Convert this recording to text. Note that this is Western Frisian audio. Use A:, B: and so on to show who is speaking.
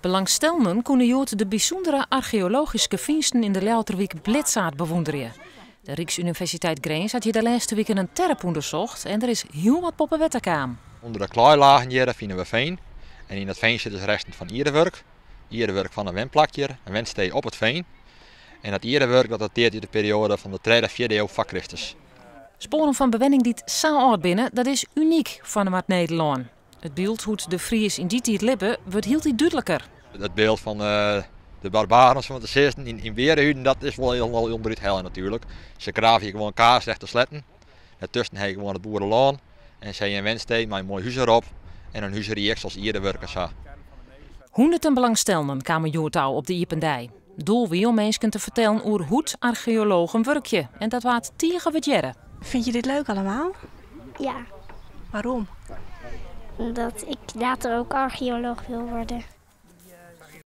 A: Belangstellenden koene hjoed de bysûndere archeologyske fynsten yn de Ljouwerter wyk Blitsaerd bewûnderje. De Ryksuniversiteit Grins hat hjir de lêste wiken in terp ûndersocht en der is hiel wat boppe wetter kaam.
B: Under de klaailagen hjir fine we fean. En yn dat fean sitte dus resten fan ierdewurk. Ierdewurk fan in wenplak hjir, in wenstee op it fean. En dat ierdewurk dat datearret út de perioade fan de tredde, fjirde iuw foar Kristus.
A: Spoaren fan bewenning dy't sa âld binne, dat is unyk foar Noard-Nederlân. It byld hoe't de Fries yn dy tiid libbe, wurdt hieltyd dúdliker.
B: It byld fan de barbaren, om te sizzen, yn bearehûden, dat is wol hielendal ûnderút helle natuerlik. Se grave hjir gewoan kaarsrechte sletten. Dêrtusken ha je gewoan it boerelân en se ha in wenstee mei in moai hús derop en in húsriek as ierdewurk en sa.
A: Hûnderten belangstellenden kamen hjoed ôf op de iepen dei. Doel wie om minsken te fertellen oer hoe't archeologen wurkje en dat waard tige wurdearre.
C: Vind je dit leuk allemaal?
D: Ja.
C: Waarom?
D: Omdat ik later ook archeoloog wil worden.